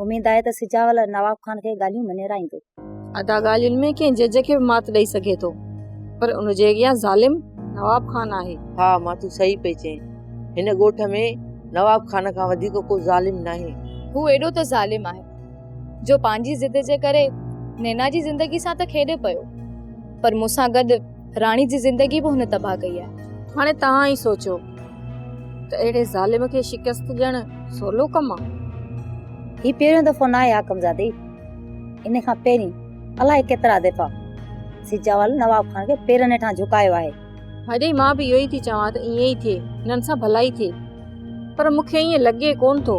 اميد آهي ته سجاول نواب خان کي ڳالهيون مڃرائيندو. ادا ڳالهين ۾ ڪنهن جج کي به مات ڏئي سگهي ٿو پر ان جي اڳيان ظالم نواب خان آهي. ها مان تون صحيح پئي چئين. هن ڳوٺ ۾ نواب خان کان وڌيڪ ڪو ظالم ناهي. هو ايڏو ته ظالم آهي جو پنهنجي ضد جي ڪري نينا جي زندگي سان ته کيڏي پيو پر مون سان گڏ راڻي جي زندگي به هن تباهه ڪئي آهي. هاڻي توهان ئي سوچيو ته اهڙي ظالم کي شڪست ڏيڻ سولو ڪم آ؟ هي پهريون دفعو ناهي حاڪم زادي، ان کان پهرين الائي ڪيترا دفعا سجاول نواب خان کي پيرن هيٺان جهڪايو آهي. هاڏي مان به اهو ئي ٿي چوان ته ائين ئي ٿئي، هنن سان ڀلائي ٿئي. پر مون کي ائين لڳي ڪونه ٿو،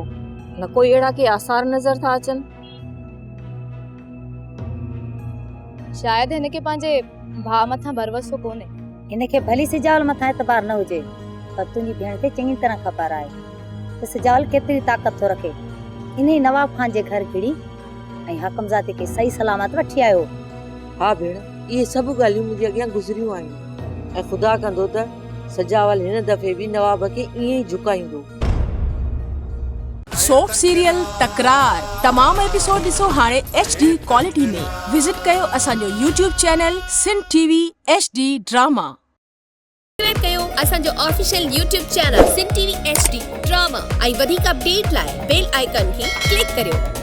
نه ڪوئي اهڙا ڪي آثار نظر ٿا اچن. شايد هن کي پنهنجي ڀاء مٿان ڀروسو ڪونهي. هن کي ڀلي سجاول مٿان اعتبار نه هجي پر تنهنجي ڀيڻ کي چڱي طرح خبر آهي ته سجاول ڪيتري طاقت ٿو رکي. انهي نواب خان جي گهر گهڙي ۽ حاڪمزادي کي صحيح سلامت وٺي آيو. ها ڀيڻ، اهي سڀ ڳالهيون منهنجي اڳيان گذريون آهن ۽ خدا ڪندو ته سجاول هن دفعي به نواب کي ائين ئي جهڪائيندو. سوپ سيريل تڪرار تمام ايپيسوڊ ڏسو هاڻي ايڇ ڊي ڪوالٽي ۾ وزٽ ڪيو اسان جو YouTube channel Sindh T V H D drama. Subscribe ڪيو اسان جو official YouTube channel Sindh T V H D drama ۽ وڌيڪ اپڊيٽ لاء بيل آئيڪان کي ڪلڪ ڪريو.